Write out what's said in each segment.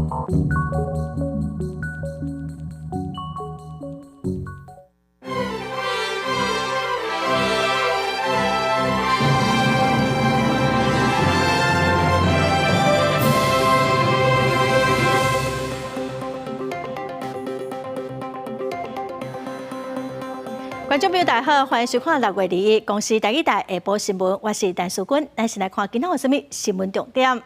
觀眾朋友大家好，歡迎收看6月21公視台語台下晡新聞，我是陳淑君。咱先來看今仔有啥物新聞重點。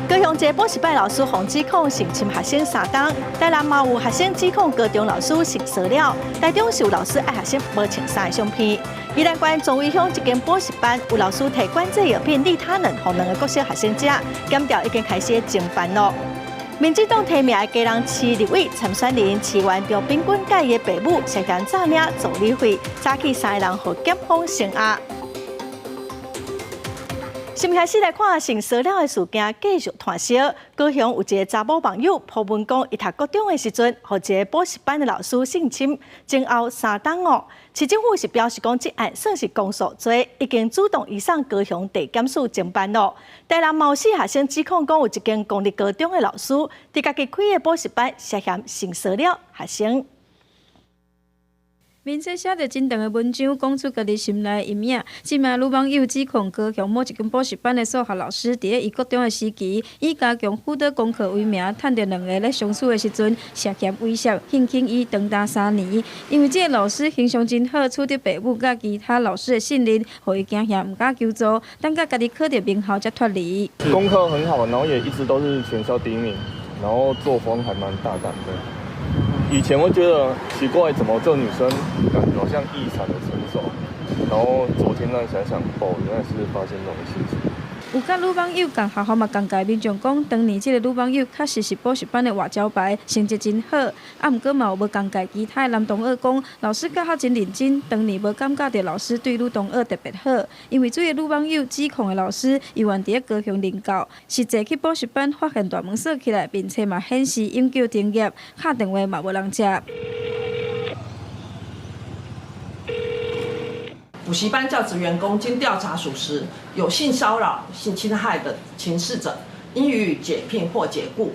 高雄一个補習班老師予指控性侵學生3冬，台南嘛有學生指控高中老師性騷擾，台中是有老師愛學生無穿衫的相片。宜蘭縣壯圍鄉一間補習班有老師提管制藥品利他能，予兩个國小學生食，檢調已經開始偵辦囉。民進黨提名的基隆市立委參選人市議員張秉軍佮伊的爸母涉嫌詐領助理費，早起三个人予檢方聲押。新聞開始來看性騷擾的事件繼續湠燒。高雄有一个查某網友 po 文講，伊讀國中的時陣，予一个補習班的老師性侵，前後3冬哦。市政府是表示講，這案算是公訴罪，已經主動移送高雄地檢署偵辦囉。台南嘛有學生指控講，有一間公立高中的老師，佇家己開的補習班涉嫌性騷擾學生。面冊寫著真長的文章，講出家己心內的陰影。這名女網友指控高雄某一間補習班的數學老師，佇咧伊國中的時期，以加強輔導功課為名，趁著兩个咧相處的時陣，涉嫌猥褻性侵伊長達3年。因為這个老師形象真好，取得爸母佮其他老師的信任，予伊驚嚇毋敢求助，等到家己考著名校才脫離。功課很好，然後也一直都是全校第一名，然後作風還蠻大膽的。以前會覺得奇怪，怎麼這女生感覺好像異常的成熟？然後昨天那想想，哦，原來是發生這種事情。有佮女網友仝學校嘛仝屆民眾講，當年這个女網友確實是補習班的活招牌，成績真好。啊，毋過嘛有無仝屆其他的男同學講，老師教學真認真，當年無感覺著老師對女同學特別好。因為這个女網友指控的老師猶原佇咧高雄任教，實際去補習班發現大門鎖起來，面冊嘛顯示永久停業，敲電話嘛無人接。補習班教職員工經調查屬實，有性騷擾、性侵害的情事者，應予以解聘或解雇。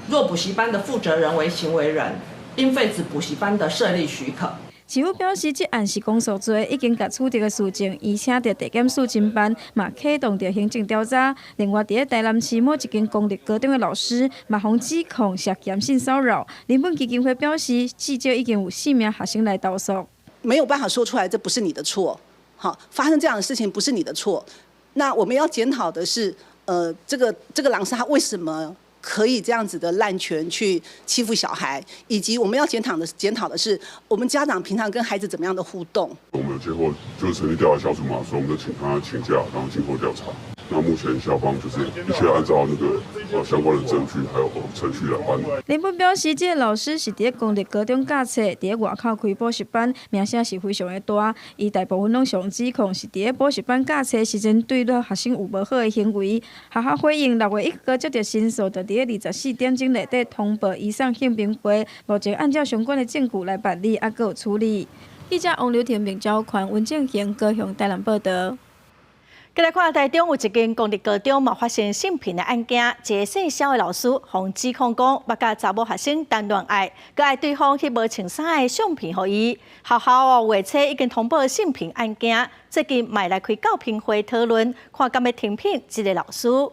若補習班的負責人為行為人，應廢止補習班的設立許可。市府表示，這案是公訴罪，已經共取得的事證，移請著地檢署偵辦，嘛啟動著行政調查。另外，佇咧台南市某一間公立高中的老師，嘛予指控涉嫌性騷擾。人本基金會表示，至少已經有四名學生來投訴。沒有辦法說出來，這不是你的錯。好，發生這樣的事情不是你的錯。那我們要檢討的是，這個老師他為什麼可以這樣子的濫權去欺負小孩，以及我們要檢討的是，我們家長平常跟孩子怎麼樣的互動。我們有接獲，就是成立調查小組嘛，所以我們就請他請假，然後靜候調查。那目前校方就是一切按照那個相關的證據還有程序來辦理。林本表示，這个老師是佇咧公立高中教冊，佇咧外口開補習班，名聲是非常的大。伊大部分攏上指控是佇咧補習班教冊時陣對咧學生有無好的行為。學校回應6月1號接著申訴，就佇咧24點鐘內底通報移送性平會，目前按照相關的證據來辦理，猶閣有處理。記者王劉婷、明昭權、溫正賢高雄台南報導。繼來看台中有一間公立高中嘛發生性平的案件，一个姓蕭的老師予指控講，捌佮查某學生談戀愛，閣愛對方翕無穿衫的相片予伊。學校哦，月初已經通報性平案件，最近嘛來開教評會討論，看敢欲停聘這个老師。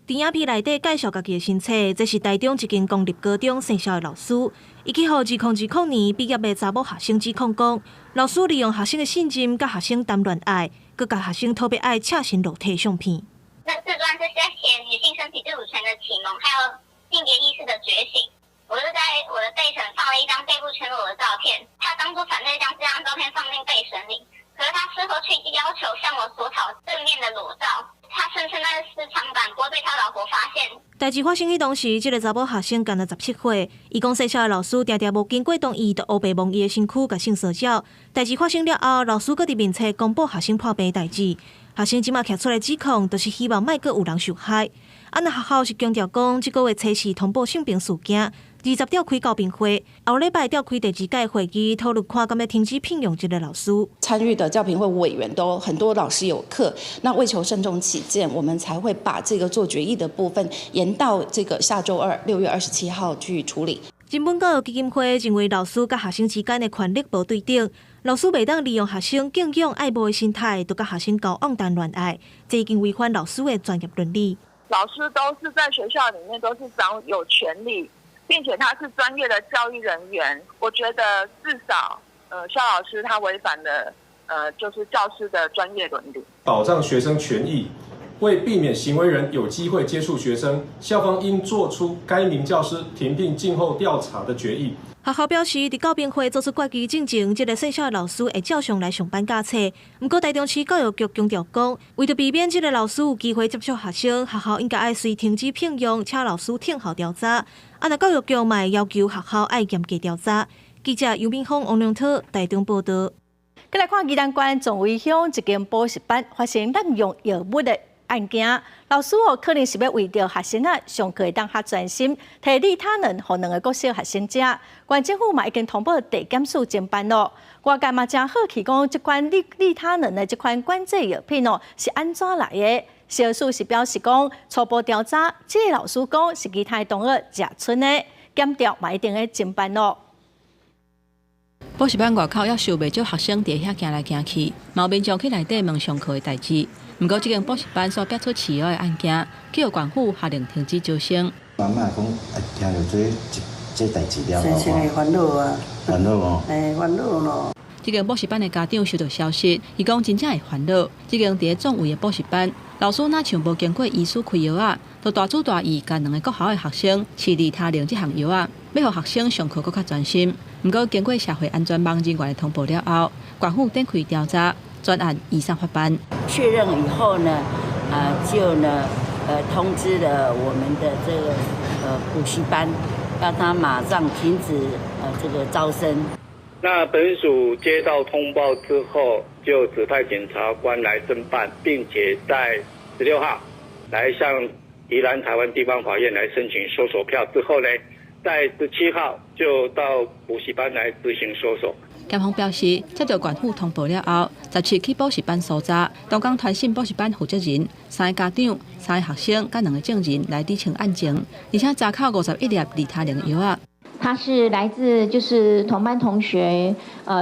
佇影片內底介紹家己的身冊，這是台中一間公立高中姓蕭的老師，伊去予2020年畢業的查某學生指控講，老師利用學生的信任，佮學生談戀愛，閣共學生討欲愛赤身露體相片。那這段是在寫女性身體自主權的啟蒙，還有性別意識的覺醒。我就在我的備審放了一張背部全裸的照片，他當初反對將這張照片放進備審裡，可是他事後卻要求向我索討正面的裸照。他聲稱那是私藏版，不會被他老婆發現。代誌發生彼當時，這个查某學生干焦17歲。伊講姓蕭的老師定定無經過同意，就烏白摸伊的身軀，共性騷擾。代誌發生了後，老師閣佇面冊公布學生破病的代誌。學生這馬徛出來指控，就是希望莫閣有人受害。啊，若學校是強調講，這個月初四通報性平事件，二十召開教評會，後禮拜召開第二屆會議，討論看敢欲停止聘用這個老師。參與的教評會委員都很多老師有課，那為求慎重起見，我們才會把這個做決議的部分延到這個下週二6月27號去處理。人本教育基金會認為，老師佮學生之間的權力無對等，老師袂當利用學生敬仰愛慕的心態，就佮學生交往談戀愛，這已經違反老師的專業倫理。老師都是在學校裡面都是掌有權力，並且他是專業的教育人員。我覺得至少，蕭老師他違反了，就是教師的專業倫理。保障學生權益，為避免行為人有機會接觸學生，校方應做出該名教師停聘靜候調查的決議。學校表示，佇教評會做出決議進前，這個姓蕭的老師會照常來上班教冊。毋過，台中市教育局強調講，為著避免這個老師有機會接觸學生，學校應該愛隨停止聘用，請老師聽候調查。啊，若教育局嘛會要求學校愛嚴格調查。記者尤明峰、王良濤台中報導。閣來看宜蘭縣壯圍鄉一間補習班發生濫用藥物的案件，老師哦可能是欲為著學生仔上課會當較專心，提利他能予兩个國小學生食。縣政府嘛已經通報地檢署偵辦咯。外界嘛誠好奇講，這款利他能的這款管制藥品哦是按怎來的？消署是表示講，初步調查，這个老師講是其他的同學食賰的，檢調嘛一定會偵辦咯。補習班外口猶有袂少學生佇遐行來行去，嘛有民眾去內底問上課的代誌。毋過，這間補習班煞爆出飼藥的案件，予縣府下令停止招生。媽媽講，啊，聽著這代誌了後，深深的煩惱啊，煩惱哦，嘿，煩惱咯。這間補習班的家長收到消息，伊講真正會煩惱。這間佇咧壯圍的補習班，老師若像無經過醫師開藥仔，就大主大意共兩个國校的學生試利他能這項藥仔，欲予學生上課閣較專心。毋過經過社會安全網人員的通報了後，縣府展開調查，專案移送法辦。確認以後呢，就呢，通知了我們的這個補習班，要他馬上停止這個招生。那本署接到通報之後，就指派檢察官來偵辦，並且在16號來向宜蘭台灣地方法院來申請搜索票。之後呢，在17號就到補習班來執行搜索。檢方表示，接到縣府通報了後，17去補習班搜查，當工傳訊補習班負責人、三个家長、三个學生佮兩个證人來理清案情，而且查扣51粒利他能藥仔。他是來自就是同班同學，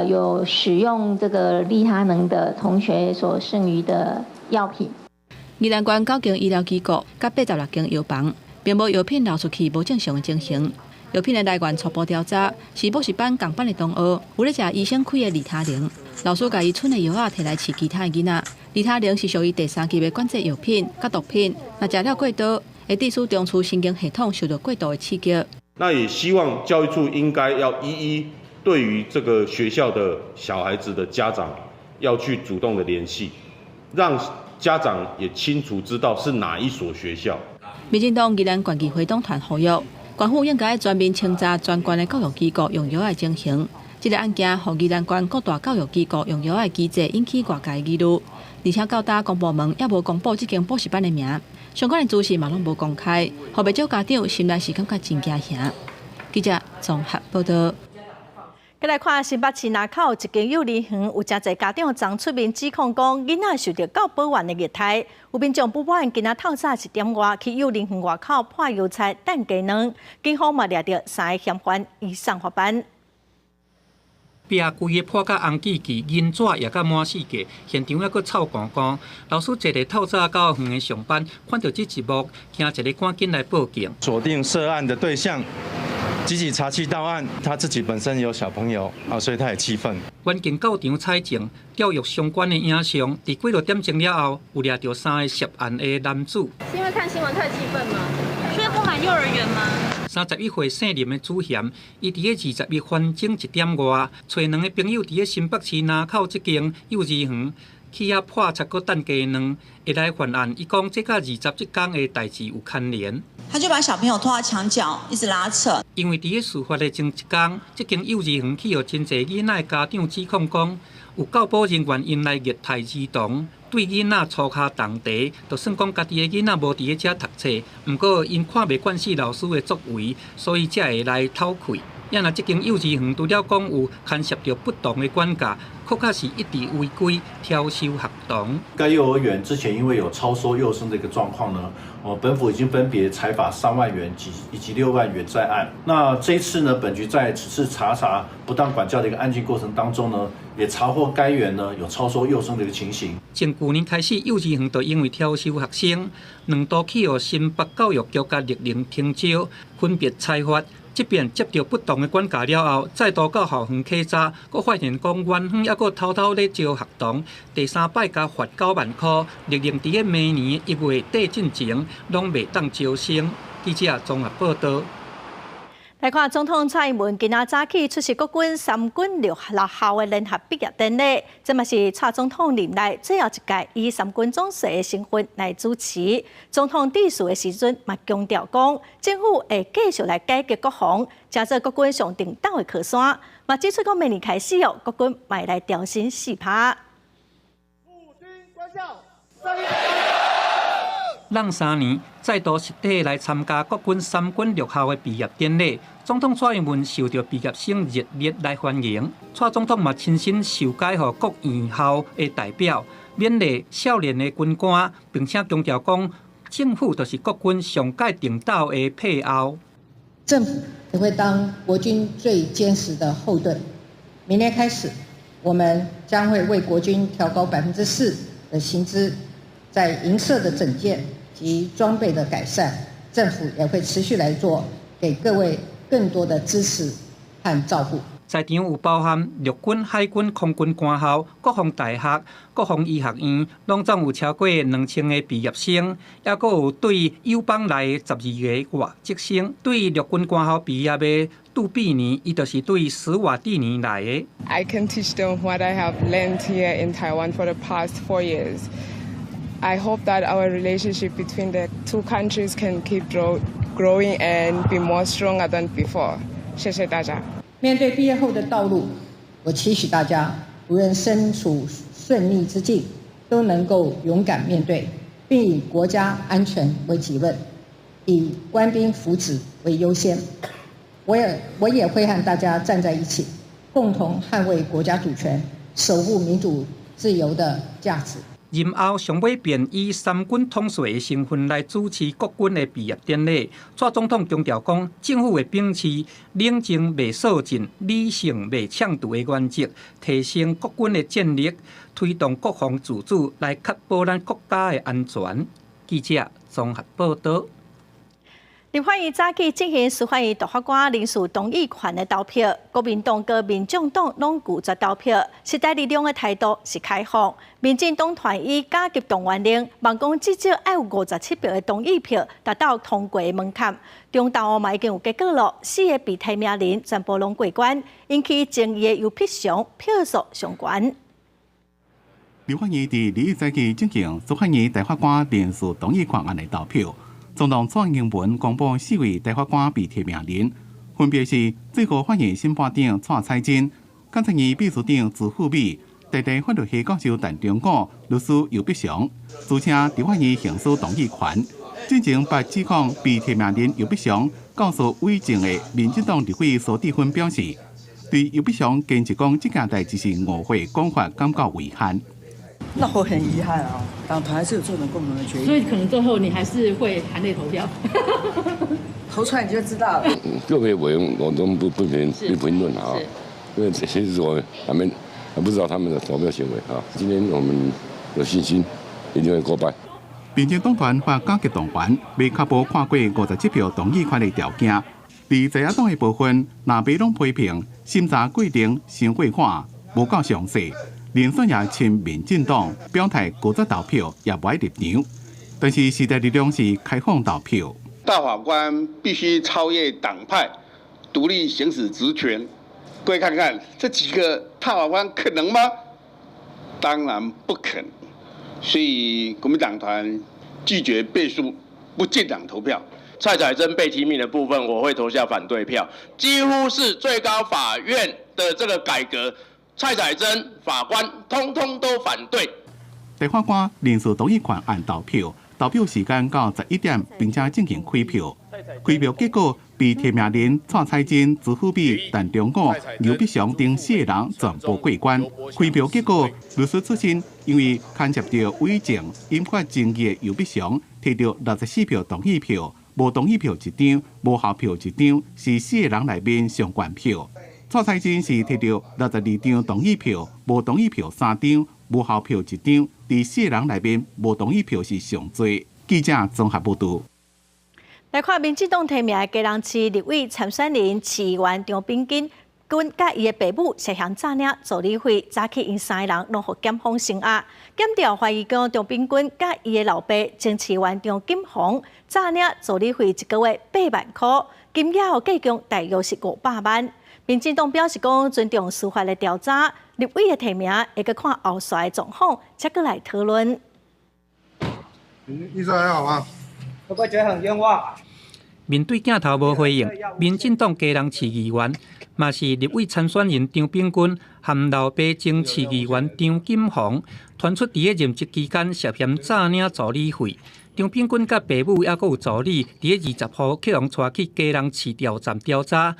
有使用這個利他能的同學所剩餘的藥品。宜蘭縣九間醫療機構佮86間藥房，並無藥品流出去無正常的情形。藥品的來源初步調查是補習班仝班的同學有咧食醫生開的利他能，老師共伊賰的藥仔提來試其他的囡仔。利他能是屬於第三級的管制藥品佮毒品，若食了過多，會致使中樞神經系統受到過度的刺激。那也希望教育處應該要一一對於這個學校的小孩子的家長要去主動的聯繫，讓家長也清楚知道是哪一所學校。民進黨宜蘭縣議會黨團呼籲，縣府應該全面清查全縣的教育機構用藥的情形。這个案件，予宜蘭縣各大教育機構用藥的機制引起外界疑慮，而且到今公部門猶無公布這間補習班的名，相關的資訊嘛攏無公開，予袂少家長心內是感覺真驚嚇。記者綜合報導。閣來看新北市林口一間幼兒園，有誠濟家長昨出面指控講，囡仔受著教保員的虐待。有民眾不滿，今仔透早一點外去幼兒園外口潑油漆、擲雞卵，警方嘛掠著三个嫌犯移送法辦。壁規个潑甲紅記記，銀紙也甲滿世界，現場猶閣臭糊糊。老師坐佇透早到園的上班，看著這一幕，驚一个趕緊來報警。鎖定涉案的對象，積極查緝到案。他自己本身有小朋友啊，所以他也氣憤。員警到場採證，調閱相關的影像，佇幾落點鐘了後，有掠著三个涉案的男子。是因為看新聞太氣憤嗎？所以不滿幼兒園嗎？31歲姓林的主嫌，伊佇咧21翻鐘一點外，揣兩个朋友佇咧新北市林口這間幼兒園去遐潑漆閣擲雞卵，會來犯案。伊講這佮二十這工的代誌有牽連。他就把小朋友拖到牆角，一直拉扯。因為佇咧事發的前一工，這間幼兒園去予真濟囡仔的家長指控講，有教保人員𪜶來虐待兒童。對囡仔粗跤重蹄，就算講家己的囡仔無佇咧遮讀冊，毋過𪜶看袂慣勢老師的作為，所以才會來透氣。啊若這間幼稚園除了講有牽涉著不當的管教，閣較是一直違規超收學童。該幼兒園之前因為有超收幼生的一個狀況呢，哦，本府已經分別裁罰3萬元及以及6萬元在案。那這一次呢，本局在此次查查不當管教的一個案件過程當中呢，也查獲該園呢有超收幼生的一個情形。從舊年開始，幼稚園就因為超收學生，兩度去予新北教育局共勒令停招，分別裁罰。這邊接著不當的管教了後，再度到校園稽查，閣發現講園方猶閣偷偷咧招學童。第三擺共罰9萬箍，勒令佇咧明年1月底進前，攏袂當招生。記者綜合報道。來看總統蔡英文今仔早起出席國軍三軍六校的聯合畢業典禮，這嘛是蔡總統任內最後一屆以三軍總帥的身份來主持。總統致辭的時陣嘛強調講，政府會繼續來改革國防，成做國軍上頂斗的靠山。嘛指出講明年開始哦，國軍嘛會來調薪4%。湳3年再度實體來參加國軍三軍六校的畢業典禮，總統蔡英文受到畢業生熱烈來歡迎。蔡總統嘛親身授階予各院校的代表，勉勵少年的軍官，並且強調講，政府就是國軍上蓋頂斗的背後。政府也會當國軍最堅實的後盾。明年開始，我們將會為國軍調高4%的薪資，在營舍的整建及裝備的改善，政府也會持續來做，給各位更多的支持和照顧。在場有包含陸軍、海軍、空軍官校、國防大學、國防醫學院，攏總有超過2000個畢業生，猶閣有對友邦來的12個外籍生。對陸軍官校畢業的杜碧妮，伊就是對史瓦蒂尼來的。 I can teach them what I have learned here in Taiwan for the past 4 years. I hope that our relationship between the two countries can keep growing and be more stronger than before. 謝謝大家。面對畢業後的道路，我期許大家無論身處順逆之境，都能夠勇敢面對，並以國家安全為己任，以官兵福祉為優先。我也會和大家站在一起，共同捍衛國家主權，守護民主自由的價值。任後上尾便以三軍統帥的身份來主持國軍的畢業典禮。蔡總統強調講，政府會秉持冷靜袂躁進、理性袂搶奪的原則，提升國軍的戰力，推動國防自主，來確保咱國家的安全。記者綜合報道。立法院早起進行司法院大法官人事動議權的投票，國民黨佮民眾黨攏拒絕投票，時代力量的態度是開放。民進黨團以加急動員令，望講至少愛有57票的同意票，達到通過的門檻。中投嘛已經有結果囉，四個被提名人全部攏過關，引起爭議的游錫勰票數上懸。立法院佇21早起進行司法院大法官人事動議權案的投票。總統蔡英文公布四位大法官被提名人，分別是最高法院審判長蔡彩珍、監察院秘書長朱富美、台大法律系教授陳忠武、律師游錫勰，促請立法院行使動議權。進前被指控被提名人游錫勰教唆偽證的民進黨立委蘇治芬表示，對游錫勰堅持講這件代誌是誤會講法感覺遺憾。那我很遺憾啊，黨團還是有做成共同的決議，所以可能最後你還是會含淚投票，投出來你就知道了。個別委員我都不評論啊，因為其實我還不知道他們的投票行為啊。今天我們有信心一定會過半。民進黨團發加急動員，欲確保跨過57票同意權的條件。佇在野黨的部分，若袂攏批評審查過程傷過緩，無夠詳細。連選也親民進黨表態拒絕投票，也無愛入場。但是時代力量是開放投票。大法官必須超越黨派，獨立行使職權。各位看看這幾個大法官可能嗎？當然不可能。所以國民黨團拒絕背書，不進場投票。蔡彩珍被提名的部分，我會投下反對票。幾乎是最高法院的這個改革。蔡彩珍法官通通都反對。大法官臨時動議權案投票，投票時間到11點，並且進行開票。開票結果，被提名人蔡彩珍、朱富美、陳忠武、游必祥等四个人全部過關。開票結果，律師出身，因為牽涉著偽證引發爭議的游必祥，提著64票同意票，無同意票一張，無效票一張，是四个人內面上懸票。蔡彩珍是提著62張同意票，無同意票三張，無效票一張，佇四个人內面無同意票是上濟。記者綜合報導。來看民進黨提名的基隆市立委參選人市議員張秉均，佮伊的爸母涉嫌詐領助理費，早起𪜶三个人攏予檢方聲押。檢調懷疑講張秉均佮伊的老爸前市議員張錦鴻詐領助理費一個月8萬箍，金額計共大約是500萬。民進黨表示講尊重司法的調查，立委的提名會閣看後續的狀況，才閣來討論。你說還好嗎？會不會覺得很冤枉？面對鏡頭無回應，民進黨基隆市議員，嘛是立委參選人張秉均，和老爸前市議員張錦鴻，傳出佇咧任職期間涉嫌詐領助理費。張秉均佮爸母猶閣有助理，佇咧20號去予帶去基隆市調站調查，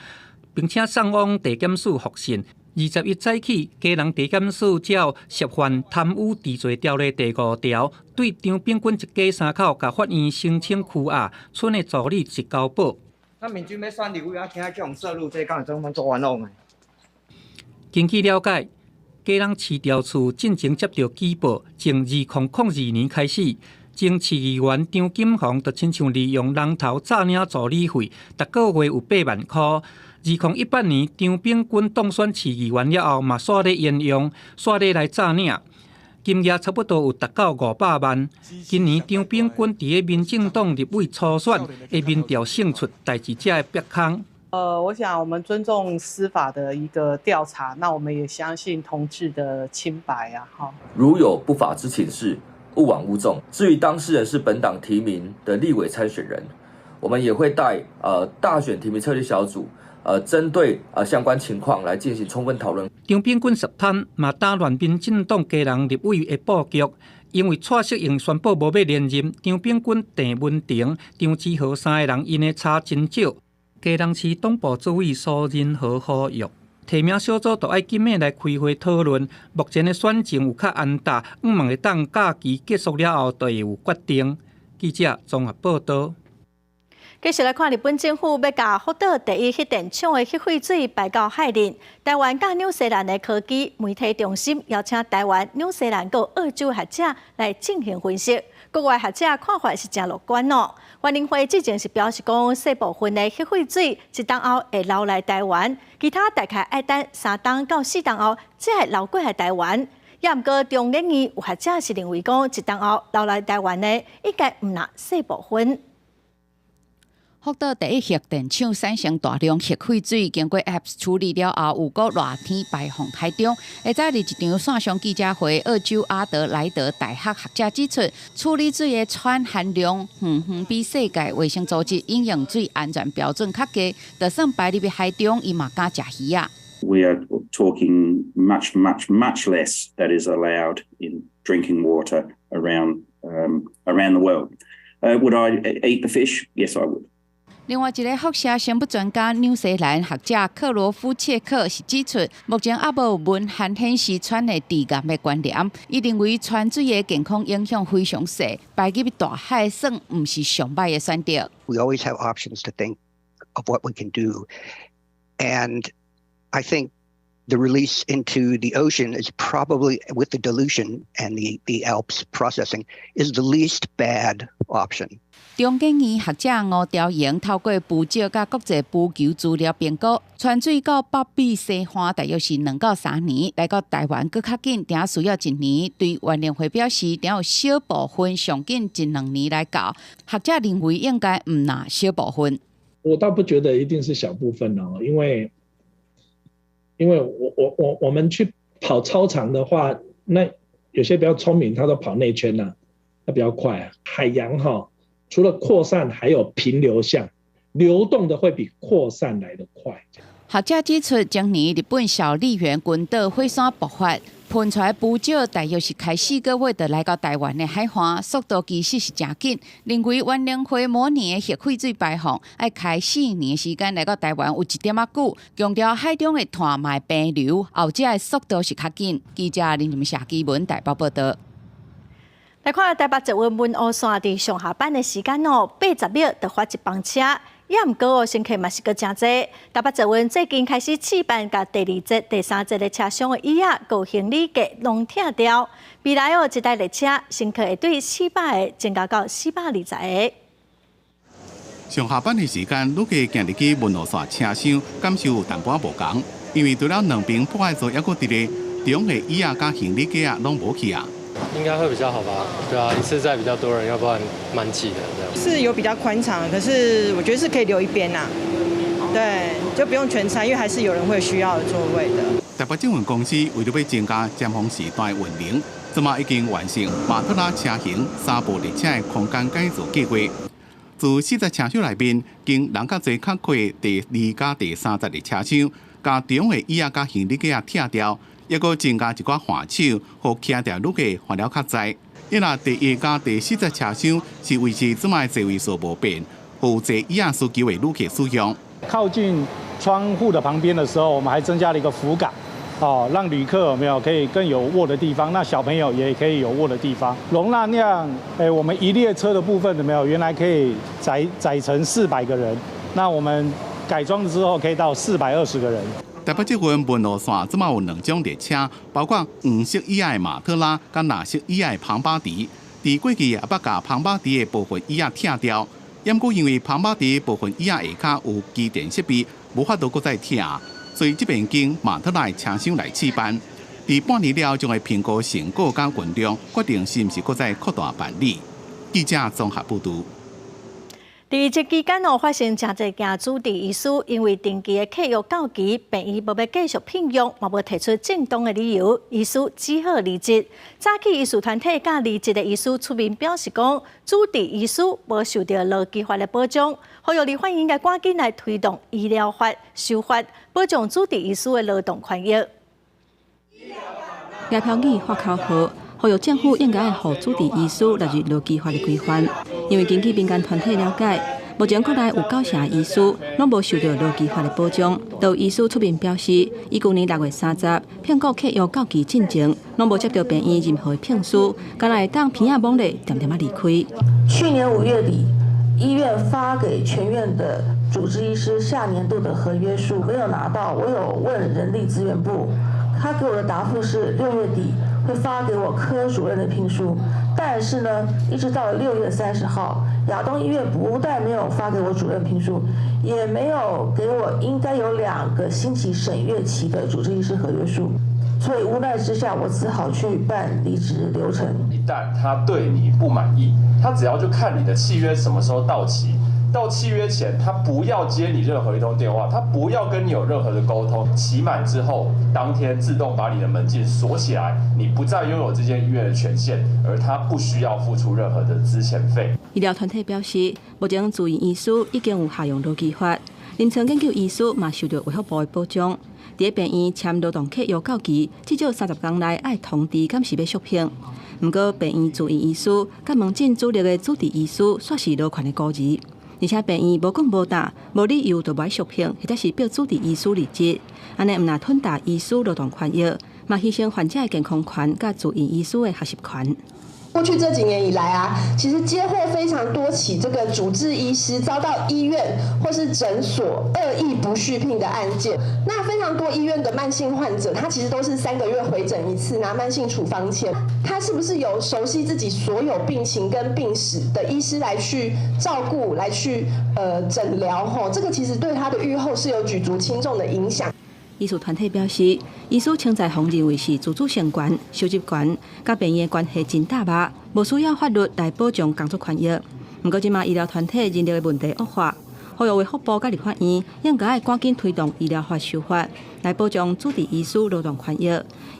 並且送往地檢署複訊。21早起，基隆地檢署照涉犯貪污治罪條例第5條，對張秉均一家三口共法院申請拘押，賰的助理一交保。那敏君欲選立委啊，今仔去予涉入這個，敢會怎做冤枉的？根據了解，基隆市調處進前接著舉報，從2002年開始，前市議員張錦鴻就親像利用人頭詐領助理費，逐個月有8萬箍。2018年，張秉均當選市議員了後，嘛煞咧沿用，煞咧來詐領，金額差不多有達到500萬。今年張秉均佇咧民進黨立委初選的民調勝出，代誌才會煏空。我想我們尊重司法的一個調查，那我們也相信同志的清白啊，哈。如有不法之情事，勿枉勿縱。至於當事人是本黨提名的立委參選人，我們也會帶大選提名策略小組。針對相關情況來進行充分討論。張秉均涉貪嘛打亂民進黨基隆立委的布局，因為蔡適應宣布無欲連任，張秉均、鄭文婷、張志豪三个人𪜶的差真少。基隆市黨部主委蘇仁和呼籲，提名小組都愛緊仔來開會討論。目前的選情有較安踏，向望會當假期結束了後就會有決定。記者綜合報導。繼續來看，日本政府欲共福島第一核電廠的核廢水排到海裡。台灣佮紐西蘭的科技媒體中心邀請台灣、紐西蘭佮澳洲學者來進行分析。國外學者看法是誠樂觀哦。原能會之前是表示講，細部分的核廢水一冬後會流來台灣，其他大概愛等3冬到4冬後才會流過來台灣。也毋過中研院有學者是認為講，一冬後流來台灣的應該毋若細部分。福島第一核電廠產生大量核廢水，經過 ALPS 處理了後，有閣熱天排放海中。下早佇一場線上記者會，澳洲阿德萊德大學學者指出，處理水的氚含量遠遠比世界衛生組織飲用水安全標準較低，就算排入去海中，伊嘛敢食魚仔。 We are talking much, much, much less that is allowed in drinking water around the world. Would I eat the fish? Yes, I would. 另外一个輻射生物專家紐西蘭學者克羅夫切克是指出，目前猶無文獻顯示氚的致癌的關聯。伊認為氚水的健康影響非常細，排入大海算毋是上䆀的選擇。 We always have options to think of what we can do, and I think the release into the ocean is probably, with the dilution and the ALPS processing, is the least bad option. 中研院學者吳朝榮透過浮石佮國際浮球資料評估，氚水到北美西岸大約是2到3年，來到台灣閣較緊，定需要一年。對原能會表示，定有小部分上緊一兩年來到。學者認為應該毋若小部分。我倒不覺得一定是小部分哦，因為我們去跑操場的話，那有些比較聰明，他都跑內圈啦，那比較快啊。海洋哈，除了擴散，還有平流向，流動的會比擴散來得快。學者指出，前年日本小笠原群島火山爆發，噴出來浮石大約是開4個月就來到台灣的海岸，速度其實是誠緊。認為原能會模擬的核廢水排放，愛開4年時間來到台灣有一點仔久。強調海中的碳嘛會平流，後者的速度是較緊。記者林林夏基文台北報道。來看台北捷運文湖線佇上下班的時間哦，80秒就發一班車，也毋過哦，乘客嘛是閣誠濟。台北捷運最近開始試辦，共第二節、第三節的車廂的椅仔、佮行李架攏拆掉。未來哦，一台列車乘客會對400個增加到420個。上下班的時間，旅客行入去文湖線車廂，感受有淡薄仔無仝，因為除了兩邊博愛座，猶閣佇咧中的椅仔佮行李架仔攏無去啊。應該會比較好吧？對啊，一次載比較多人，要不然蠻擠的這樣。是有比較寬敞，可是我覺得是可以留一邊呐。對，就不用全拆，因為還是有人會需要座位的。台北捷運公司為了欲增加尖峰時段運能，這馬已經完成馬特拉車型三部列車的空間改造計劃。自四節車廂內面，經人較濟較闊第二佮第三節的車廂，共中的椅仔佮行李架拆掉。猶閣增加一寡扶手，予徛佇旅客換了較載。伊若第一佮第四節車廂是維持這擺座位數無變，予坐椅仔需求的旅客使用。靠近窗戶的旁邊的時候，我們還增加了一個扶桿，哦，讓旅客有沒有可以更有臥的地方？那小朋友也可以有臥的地方。容納量，我們一列車的部分有沒有？原來可以載乘400個人，那我們改裝之後可以到420個人。台北捷運文湖線這馬有兩種列車，包括黃色椅仔的馬特拉，佮藍色椅仔的龐巴迪。佇過去也捌共龐巴迪的部分椅仔拆掉，毋過因為龐巴迪部分椅仔下跤有機電設備，無法度閣再拆，所以這邊經馬特拉的車廂來試班。佇半年了後，將會評估成果佮運量，決定是毋是閣再擴大辦理。記者綜合報導。佇這期間哦，發生誠濟件主治醫師因為定期的契約到期，病院無欲繼續聘用，嘛無提出正當的理由，醫師只好離職。早起醫師團體佮離職的醫師出面表示講，主治醫師無受著勞基法的保障，呼籲立法院應該趕緊來推動醫療法修法，保障主治醫師的勞動權益。業飄語發口號，呼籲政府應該予主治醫師納入勞基法的規範，因為根據民間團體了解，目前國內有九成醫師攏無受著勞基法的保障。就醫師出面表示，伊舊年6月30聘僱契約到期進前，攏無接著病院任何的聘書，敢若會當鼻仔摸咧，恬恬仔離開。去年5月底，醫院發給全院的主治醫師下年度的合約書沒有拿到，我有問人力資源部，他給我的答覆是6月底會發給我科主任的聘書，但是呢，一直到了6月30號，亞東醫院不但沒有發給我主任聘書，也沒有給我應該有2個星期審閱期的主治醫師合約書，所以無奈之下，我只好去辦離職流程。一旦他對你不滿意，他只要就看你的契約什麼時候到期。到契約前，他不要接你任何一通電話，他不要跟你有任何的溝通。期滿之後，當天自動把你的門禁鎖起來，你不再擁有這間醫院的權限，而他不需要付出任何的資遣費。醫療團體表示，目前住院醫師已經有適用勞基法，臨床研究醫師嘛受著衛福部的保障。佇病院簽勞動契約到期，至少30天內愛通知，敢是欲續聘。毋過病院住院醫師佮門診主力的主治醫師，煞是勞權的孤兒。而且病院無講無答，無理由就無愛續聘，或者是逼主治醫師離職，按呢毋但吞噬醫師勞動權益，嘛犧牲患者的健康權佮住院醫師的學習權。過去這幾年以來啊，其實接獲非常多起這個主治醫師遭到醫院或是診所惡意不續聘的案件。那非常多醫院的慢性患者，他其實都是3個月回診一次，拿慢性處方簽。他是不是由熟悉自己所有病情跟病史的醫師來去照顧、來去診療？吼，這個其實對他的預後是有舉足輕重的影響。醫師團體表示，醫師稱在予認為是自主性懸、收入懸，佮病院關係真搭肉，無需要法律來保障工作權益。毋過，這馬醫療團體人力的問題惡化，呼籲衛福部佮立法院應該愛趕緊推動醫療法修法，來保障主治醫師勞動權益。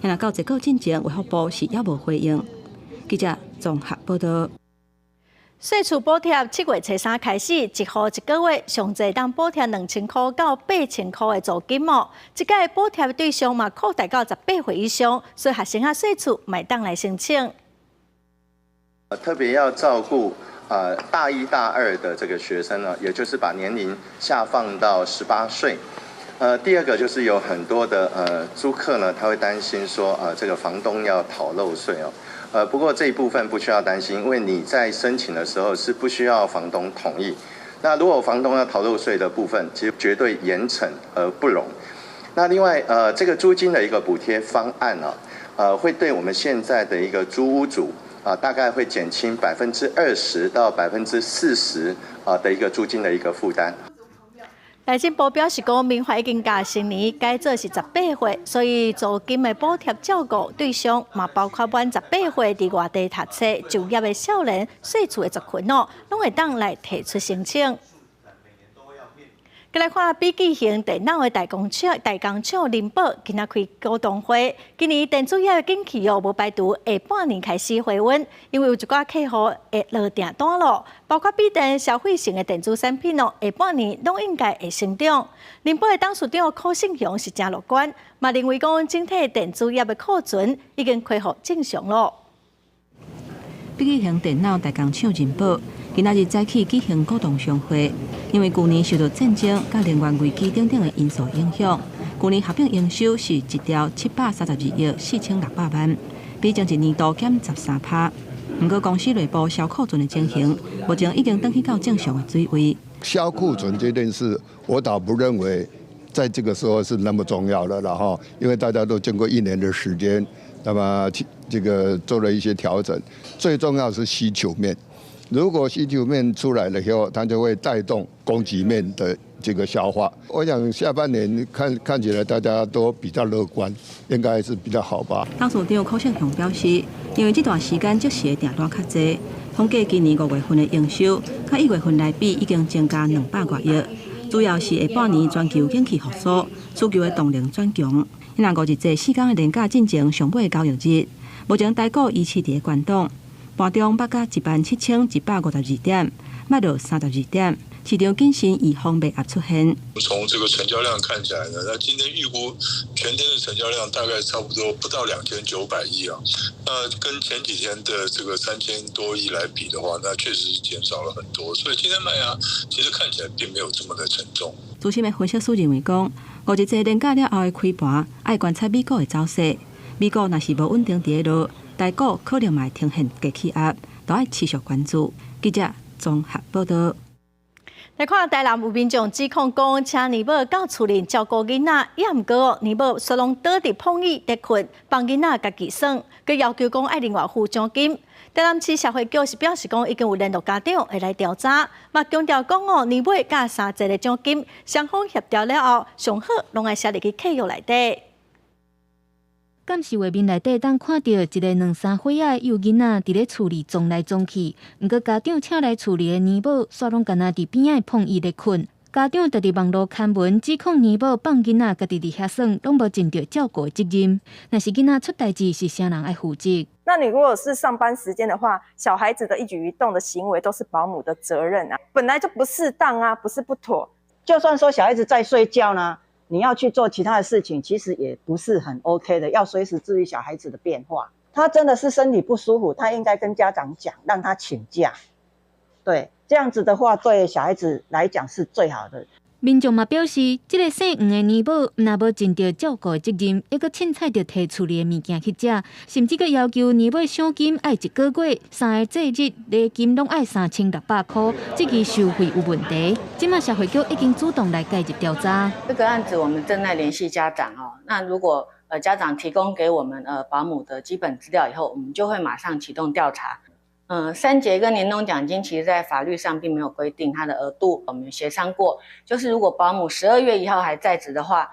若到這個進前，衛福部是猶無回應。記者綜合報道。稅厝補貼7月初3開始，一戶一個月上濟當補貼2000箍到8000箍的租金哦。這屆補貼對象嘛擴大到18歲以上，所以學生仔稅厝嘛會當來申請。特別要照顧大一、大二的這個學生呢，也就是把年齡下放到18歲。第二個就是有很多的租客呢，他會擔心說，這個房東要逃漏稅哦。不過這一部分不需要擔心，因為你在申請的時候是不需要房東同意。那如果房東要逃漏稅的部分，其實絕對嚴懲而不容。那另外，這個租金的一個補貼方案呢，會對我們現在的一個租屋主啊，大概會減輕20%到40%啊的一個租金的一個負擔。內政部表示講，民法已經共成年改做是18歲，所以租金的補貼照顧對象嘛，包括滿十八歲佇外地讀冊就業的少年、稅厝的族群哦，攏會當來提出申請。閣來看筆記型電腦的大工廠仁寶今仔開股東會。今年電子業的景氣哦，無排除下半年開始回溫，因為有一寡客戶會落訂單咯，包括筆電消費性的電子產品哦，下半年攏應該會成長。仁寶的董事長柯勝雄是誠樂觀，嘛認為講整體電子業的庫存已經恢復正常咯。筆記型電腦大工廠仁寶今仔日早起舉行股東商會，因為舊年受到戰爭佮能源危機等等的因素影響，舊年合併營收是1兆732億4600萬，比前一年度減13趴。毋過公司內部銷庫存的情形，目前已經轉去到正常的水位。銷庫存這件事，我倒不認為在這個時候是那麼重要的了哈，因為大家都經過一年的時間，那麼這個做了一些調整，最重要是需求面。如果需求面出來了以後，它就會帶動供給面的這個消化。我想下半年看看起來大家都比較樂觀，應該是比較好吧。董事長柯勝雄表示，因為這段時間即時的訂單較濟，統計今年5月份的營收，佮1月份來比已經增加200外億，主要是下半年全球景氣復甦，需求的動能轉強。那五日節4工的連假進前上尾交易日，目前台股維持佇咧高檔。盤中捌到17,152點，捌落32點，市場謹慎預防賣壓出現。從這個成交量看起來呢，那今天預估全天的成交量大概差不多不到2900億啊。那跟前幾天的這個3000多億來比的話，那確實是減少了很多。所以今天賣壓其實看起來並沒有這麼的沉重。資深的分析師認為講，五日節連假了後的開盤，愛觀察美股的走勢。美股若是無穩定佇咧落，台股可能嘛會呈現低氣壓，都愛持續關注。記者綜合報道。來看台南有民眾指控講，請尼母到厝裡照顧囡仔，也毋過尼母煞攏倒佇膨椅佇睏，放囡仔家己耍，閣要求講愛另外付獎金。台南市社會局是表示講，已經有聯絡家長會來調查，嘛強調講哦，年尾佮三節的獎金，雙方協調了後，上好攏愛寫入去契約內底。監視畫面內底，當看著一个兩三歲仔的幼囡仔佇咧厝裡撞來撞去，毋過家長請來厝裡的尼母，煞攏干焦佇邊仔的膨椅咧睏。家長就佇網路刊文指控尼母放囡仔家己佇遐耍，攏無盡著照顧的責任。若是囡仔出代誌，是啥人愛負責？那你如果是上班時間的話，小孩子的一舉一動的行為都是保姆的責任啊，本來就不適當啊，不是不妥。就算說小孩子在睡覺呢，你要去做其他的事情，其實也不是很 OK 的，要隨時注意小孩子的變化。他真的是身體不舒服，他應該跟家長講，讓他請假。對，這樣子的話，對小孩子來講是最好的。民眾嘛表示，這个姓黃的尼母若無盡著照顧的責任，猶閣凊彩著提厝裡的物件去食，甚至閣要求年尾賞金愛一个月三个節日禮金攏愛3600箍，這個收費有問題。這馬社會局已經主動來介入調查。這個案子我們正在聯繫家長哦。那如果家長提供給我們保姆的基本資料以後，我們就會馬上啟動調查。三節跟年終獎金其實在法律上並沒有規定它的額度，我們協商過，就是如果保姆12月1號還在職的話，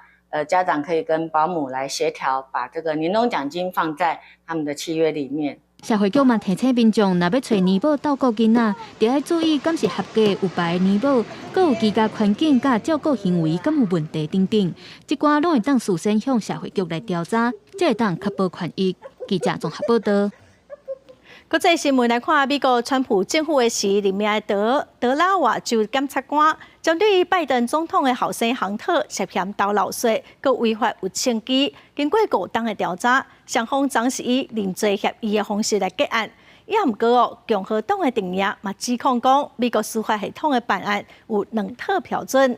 家長可以跟保姆來協調，把這個年終獎金放在他們的契約裡面。社會局嘛提醒民眾，若欲揣尼母照顧囡仔，著愛注意敢是合格有牌的尼母，閣有居家環境佮照顧行為敢有問題等等，這寡攏會當事先向社會局來調查，才會當確保權益。記者綜合報道。國際新聞來看，美國川普政府的時任命的德拉瓦州檢察官，針對拜登總統的後生亨特涉嫌偷漏稅，閣違法有槍支，經過五冬的調查，雙方昨是以認罪協議的方式來結案。也毋過哦，共和黨的陣營嘛指控講，美國司法系統的辦案有兩套標準。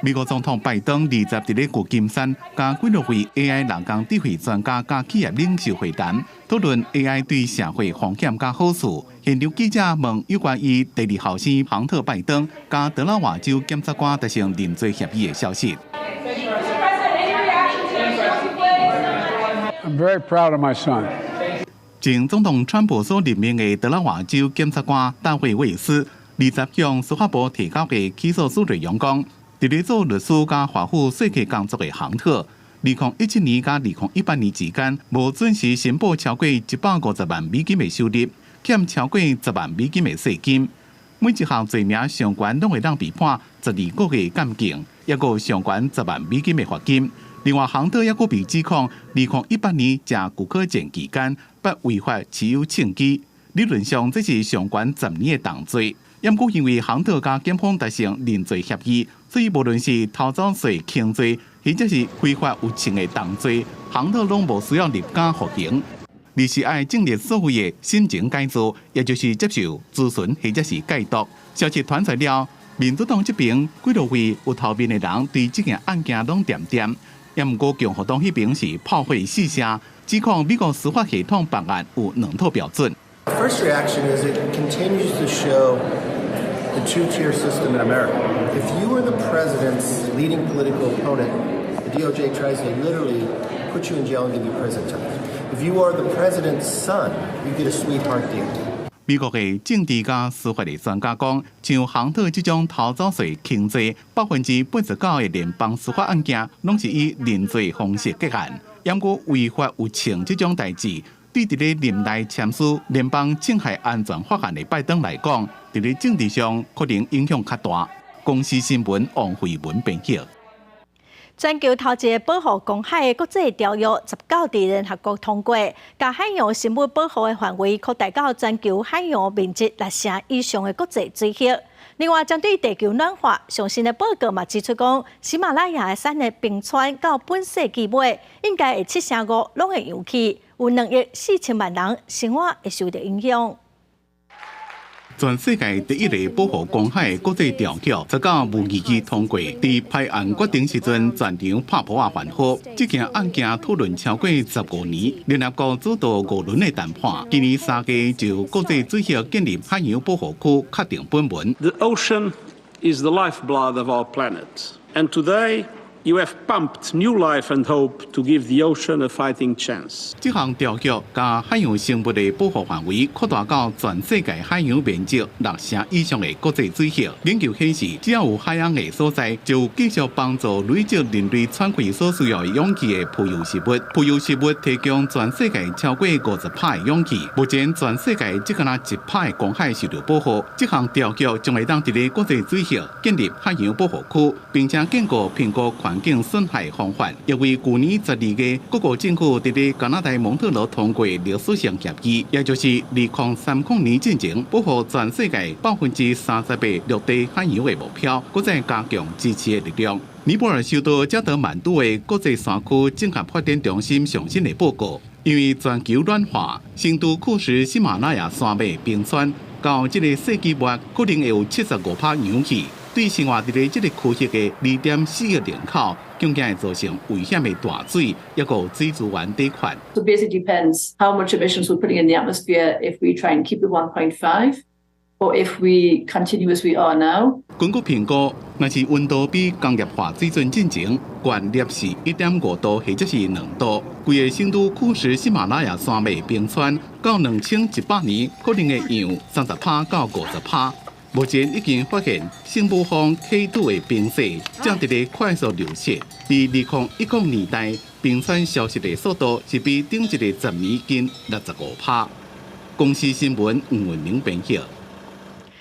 美國總統拜登二十佇咧舊金山，佮幾落位 AI 人工智慧專家佮企業領袖會談，討論 AI 對社會風險佮好處。現場記者問有關伊第二後生亨特拜登佮德拉瓦州檢察官達成認罪協議的消息。 I'm very proud of my son. 前總統川普所任命的德拉瓦州檢察官大衛衛斯，二十向司法部提交的起訴書內容講，佇咧做律師佮華府說客工作的亨特，2017年佮2018年之間，無準時申報超過150萬美金的收入，欠超過10萬美金的稅金。每一項罪名上懸攏會當被判12個月監禁，抑閣上懸10萬美金的罰金。另外，亨特抑閣被指控，2018年食古柯鹼期間，捌違法持有槍支，理論上這是上懸10年的重罪。毋過因為亨特佮檢方達成認罪協議，所以無論是偷走稅輕罪，或者是非法有槍的重罪，亨特攏無需要入監服刑，而是愛進入所謂的審前改造，也就是接受諮詢或者是戒毒。消息傳出了，民主黨這邊幾落位有頭面的人對這件案件攏恬恬，毋過共和黨彼邊是炮火四射，指控美國司法系統辦案有兩套標準。 First reaction is it continues to show the two-tier system in America. If you are the president's leading political opponent, the DOJ tries to literally put you in jail and give you prison time. If you are the president's son, you get a sweetheart deal. 美國的政治佮司法的專家講，像亨特這種偷走稅輕罪，89%的聯邦司法案件攏是以認罪方式結案。毋過違法有槍這種代誌，對佇咧任內簽署聯邦槍械安全法案的拜登來講，佇咧政治上可能影響較大。公視新聞王慧文編輯。全球頭一個保護公海的國際條約，19佇聯合國通過，共海洋生物保護的範圍擴大到全球海洋面積六成以上的國際水域。另外，針對地球暖化，上新的報告嘛指出講，喜馬拉雅山的冰川到本世紀尾應該會七成五攏會融去，有2億4千萬人生活會受到影響。全世界第一个保護公海的國際條約，19無異議通過。佇拍案決定時陣，全場拍噗仔歡呼。這件案件討論超過15年，聯合國主導五輪的談判，今年3月就國際水域建立海洋保護區確定本文。 The ocean is the lifeblood of our planet, and today you have pumped new life and hope to give the ocean a fighting chance. 這項條約共海洋生物的保護範圍擴大到全世界海洋面積六成以上的國際水域。研究顯示，只要有海洋的所在，就繼續幫助累積人類喘氣所需要的氧氣的浮游生物。浮游生物提供全世界超過50%的氧氣。目前全世界只敢若1%的公海受到保護。這項條約將會當佇咧國際水域建立海洋保護區，並且建構評估環境損害方法，亦為舊年12月各國政府佇咧加拿大蒙特羅通過歷史性協議，也就是2030年進前保護全世界30%的陸地海洋的目標，閣再加強支持的力量。尼泊爾首都加德滿都的國際山區整合發展中心上新的報告，因為全球暖化，成都庫什喜馬拉雅山脈冰川到這個世紀末可能會有75%融去。對生活佇咧這個區域的2.4億人口，更加會造成危險的大水，抑閣水資源短缺。 So basically depends how much emissions we're putting in the atmosphere if we try and keep it 1.5 or if we continue as we are now. 根據評估，若是溫度比工業化水準進前懸攝氏1.5度或者是2度，規个成都庫什喜馬拉雅山脈冰川到2100年可能會融30%到50%。目前已經發現聖母峰 K2 的冰雪正佇咧快速流失。佇2010年代，冰川消失的速度是比頂一个10年緊65%。公視新聞吳文玲編譯。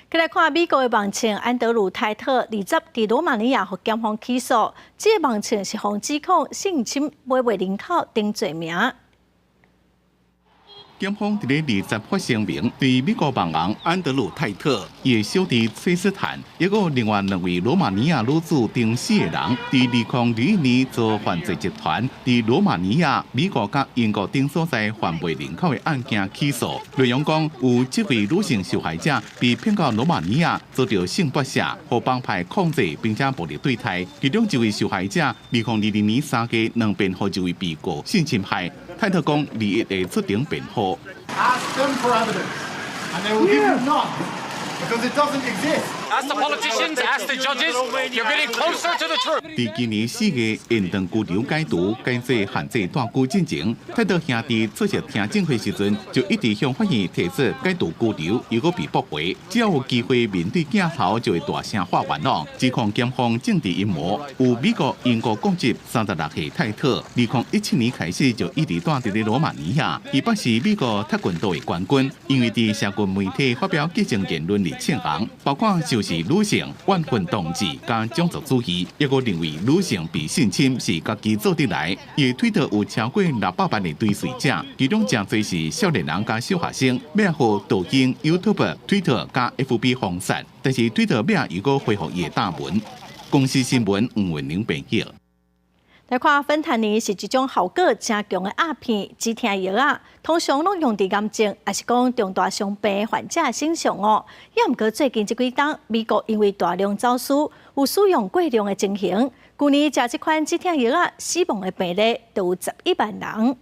過來看美國的網槍安德魯泰特，二十佇羅馬尼亞予檢方起訴，這个網槍是予指控性侵買賣人口等罪名。檢方佇咧20發聲明，對美國網紅安德魯泰特、伊的小弟崔斯坦，抑閣有另外兩位羅馬尼亞女子等四个人，佇2021年遭犯罪集團佇羅馬尼亞、美國佮英國等所在販賣人口的案件起訴。內容講，有七位女性受害者被騙到羅馬尼亞，遭著性剝削、予幫派控制，並且暴力對待。其中一位受害者，2022年3月兩遍予一位被告性侵害。泰特講，21會出庭辯護。 Ask them for evidence, and they will give you none, because it doesn't exist. Ask the politicians, ask the judges. You're getting closer to the truth. 佇今年4月延長拘留解除、解除限制蹛拘進前，泰特兄弟出席聽證會時陣，就一直向法院提出解除拘留，又閣被駁回。只要有機會面對鏡頭，就會大聲發願望，指控檢方政治陰謀。有美國、英國國籍36歲泰特，2017年開始就一直蹛佇咧羅馬尼亞，伊捌是美國跆拳道的冠軍，因為佇社群媒體發表激情言論而竄紅，包括仇視女性、怨恨同志佮種族主義，抑閣認為女性被性侵是家己做得來。伊的推特有超過600萬的追隨者，其中誠濟是少年人佮小學生，欲予抖音、YouTube、推特佮 FB 封殺，但是推特尾仔又閣恢復伊的貼文。公視新聞黃文玲編譯。來看芬太尼是一種效果誠強的鴉片止疼藥仔，通常攏用佇癌症，抑是講重大傷病患者身上哦。也毋過最近這幾冬，美國因為大量走私，有使用過量的情形，舊年食這款止疼藥仔死亡的病例就有11萬人。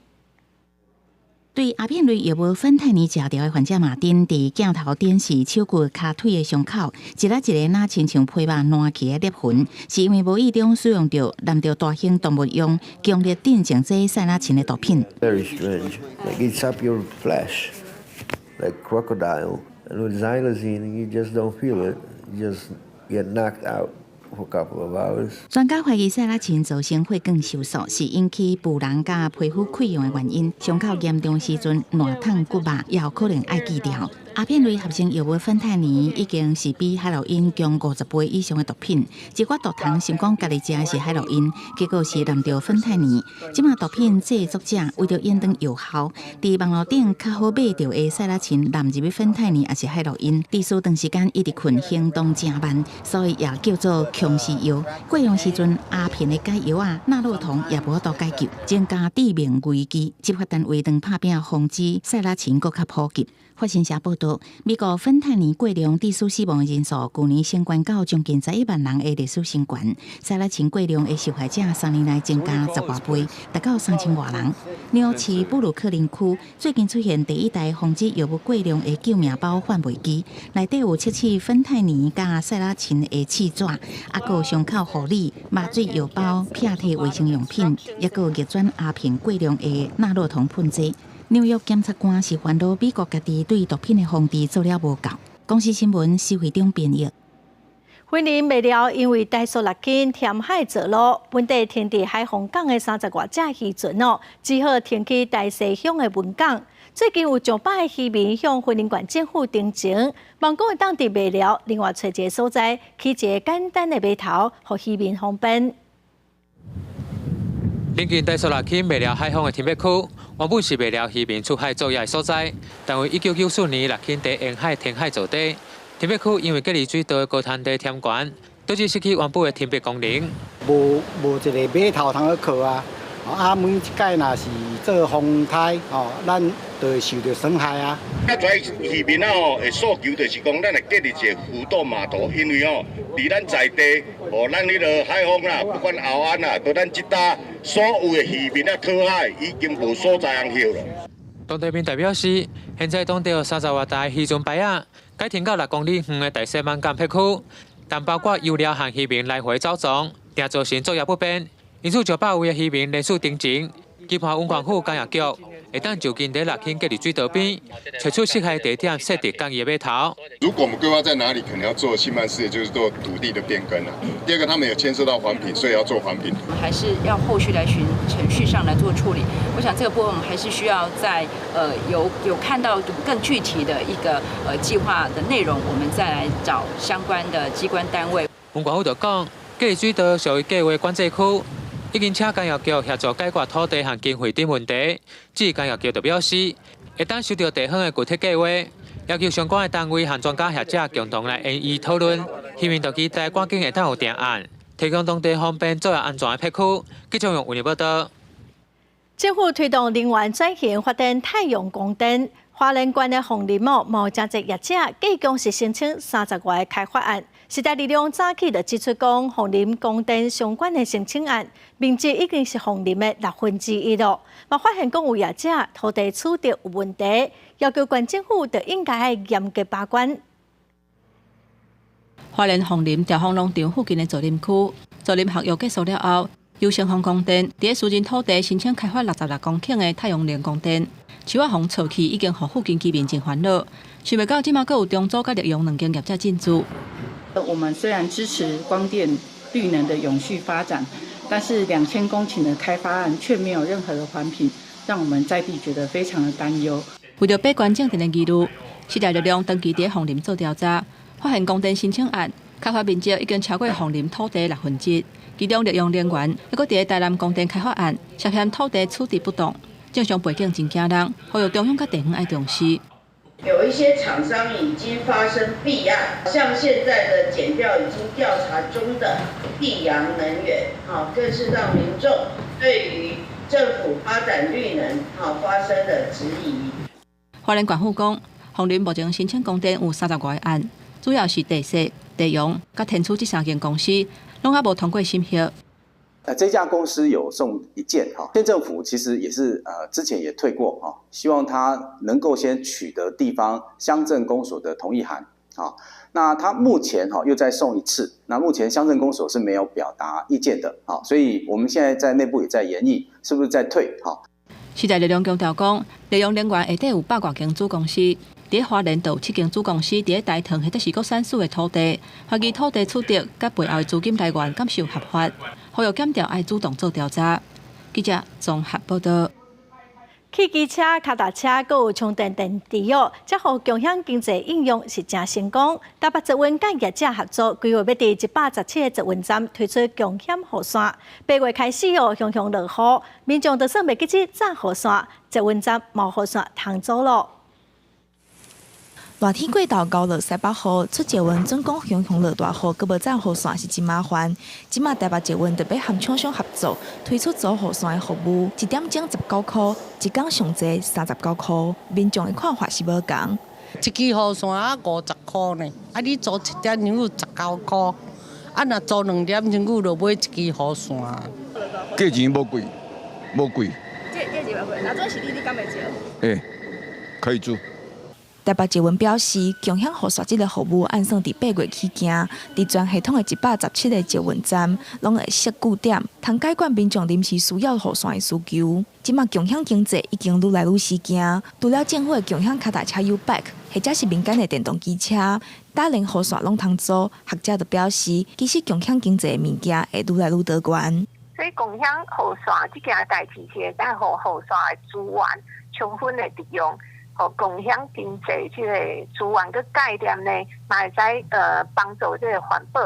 對鴉片類藥物芬太尼食著的患者馬丁，佇鏡頭展示手骨、跤腿的傷口，一粒一个若親像皮肉爛去的裂痕，是因為無意中使用著濫著大型動物用強力鎮靜劑塞拉沁的毒品。 Very strange, like eats up your flesh, like crocodile. And with xylazine, you just don't feel it. You just get knocked out for a couple of hours. 專家懷疑塞拉沁造成血管收縮，是引起浮囊佮皮膚潰瘍的原因。傷口嚴重時陣，爛痛骨肉，也有可能愛鋸掉。鴉片類合成藥物芬太尼已經是比海洛因強50倍以上的毒品。一寡毒蟲想講家己食的是海洛因，結果是濫著芬太尼。這馬毒品製作者為著延長藥效，佇網路頂較好買著的塞拉沁濫入去芬太尼，抑是海洛因，致使長時間一直睏，行動誠慢，所以也叫做殭屍藥。過量時陣，鴉片的解藥仔，納洛酮也無法度解救，增加致命危機。執法單位當拍拚防止塞拉沁閣較普及。法新社報導，美國芬太尼過量致使死亡人數，舊年升懸到將近11萬人的歷史新懸。塞拉沁過量的受害者3年內增加10外倍，達到3000外人。紐市布魯克林區最近出現第一台防止藥物過量的救命包販賣機，內底有測試芬太尼佮塞拉沁的試紙，抑閣有傷口護理、麻醉藥包、拆體衛生用品，抑閣有逆轉鴉片過量的納洛酮噴劑。紐約檢察官是煩惱美國家己對毒品的防治做了無夠。公視新聞施惠中編譯。雲林麥寮因為台塑六輕填海造陸，本底停佇海防港的30外隻漁船哦，只好停去大溪鄉的文港。最近有上百个漁民向雲林縣政府陳情，望講會當佇麥寮另外揣一个所在，起一个簡單的碼頭，予漁民方便。鄰近台塑六輕麥寮海防的停泊區，原本是麥寮漁民出海作業的所在，但為1994年六輕佇沿海填海造地，停泊區因為隔離水道的高灘地填懸，導致失去原本的停泊功能。無一个碼頭通去靠啊！啊，每一擺若是做風颱吼，咱就會受著損害啊。較濟漁民仔吼，的訴求就是講，咱來建立一个浮島碼頭，因為吼，佇咱在地，哦，咱彼个海防啦，不管後岸啦，到咱這搭所有的漁民仔討海，已經無所在通歇了。當地民代表示，現在當地有30外台漁船排仔，改停到6公里遠的大細艋舺泊區，但包括油料和漁民來回走動，定造成作業不便。因此，上百位的漁民連續陳情，期盼雲縣府工業局會當就近佇六輕隔離水道邊，揣出適合地點設置簡易的碼頭。如果我們規劃在哪裡，可能要做興辦事業，就是做土地的變更了。第二個，他們有牽涉到環評，所以要做環評。還是要後續來循程序上來做處理。我想這個部分我們還是需要在有看到更具體的一個計劃的內容，我們再來找相關的機關單位。雲縣府就講，隔離水道屬於計劃管制區。已經請工業局協助解決土地和經費等問題。至於工業局就表示，會當收著地方的具體計劃，要求相關的單位和專家學者共同來研議討論，希望就期待趕緊會當有定案，提供當地方便作業安全的埤區。記者用為你報導。政府推動能源轉型，發展太陽光電。花蓮縣的鳳林哦，嘛有誠濟業者，計共是申請30外个開發案。時代力量早起就指出講，鳳林光電相關的申請案，面積已經是鳳林的1/6咯。嘛發現講有業者土地取得有問題，要求縣政府就應該愛嚴格把關。花蓮鳳林兆豐農場附近的造林區，造林合約結束了後，由盛豐光電佇私人土地申請開發66公頃的太陽能光電。樹仔予鋤去，已經予附近居民真煩惱。想袂到這馬閣有中組佮綠楊兩間業者進駐。我們雖然支持光電綠能的永續發展，但是2000公頃的開發案卻沒有任何的環評，讓我們在地覺得非常的擔憂。為著把關政治的疑慮，時代力量長期佇鳳林做調查，發現光電申請案開發面積已經超過鳳林土地1/6，其中綠楊能源猶閣佇台南光電開發案涉嫌土地處置不當。正常背景真驚人，呼籲中央佮地方愛重視。有一些廠商已經發生弊案，像現在的檢調已經調查中的地陽能源，更是讓民眾對於政府發展綠能，發生了質疑。花蓮縣府講，鳳林目前申請光電有30外个案，主要是地勢、地陽佮天儲這三間公司，攏猶無通過審核。這家公司有送一件哈，縣政府其實也是之前也退過哈，希望他能夠先取得地方鄉鎮公所的同意函啊。那他目前哈又再送一次，那目前鄉鎮公所是沒有表達意見的啊，所以我們現在在內部也在研議，是不是再退哈？時代力量強調講，利用能源下底有100外間子公司，佇花蓮就有7間子公司佇台糖或者是閣山水的土地，懷疑土地取得佮背後的資金來源敢是有合法。呼籲檢調愛主動做調查。記者綜合報導。汽機車、跤踏車，閣有充電電池哦，這予共享經濟應用是誠成功。台北捷運佮業者合作，規劃欲佇117個捷運站推出共享雨傘。8月開始哦，常常落雨，民眾就算袂記得紮雨傘，捷運站無雨傘通租囉。熱天過頭，交落西北雨，出捷運準講常常落大雨，閣無紮雨傘是真麻煩。這馬台北捷運特別和廠商合作，推出租雨傘的服務，一點鐘19箍，一工上濟39箍。民眾的看法是無仝。一支雨傘啊50箍呢，啊你租一點鐘19箍，啊若租2點鐘就買一支雨傘。價錢無貴，無貴。這這是無貴，那總是你你敢會借？欸，可以租。台北捷運表示，共享雨傘這个服務按算佇8月起行，佇全系統的117個捷運站，攏會設據點，通解決民眾臨時需要雨傘的需求。這馬共享經濟已經愈來愈時行，除了政府的共享跤踏車 YouBike，或者是民間的電動機車，搭連雨傘攏通租。學者就表示，其實共享經濟的物件會愈來愈多元。所以共享雨傘這件代誌是會當予雨傘的資源充分的利用。共享經濟這個資源个概念呢，嘛會使幫助這個環保。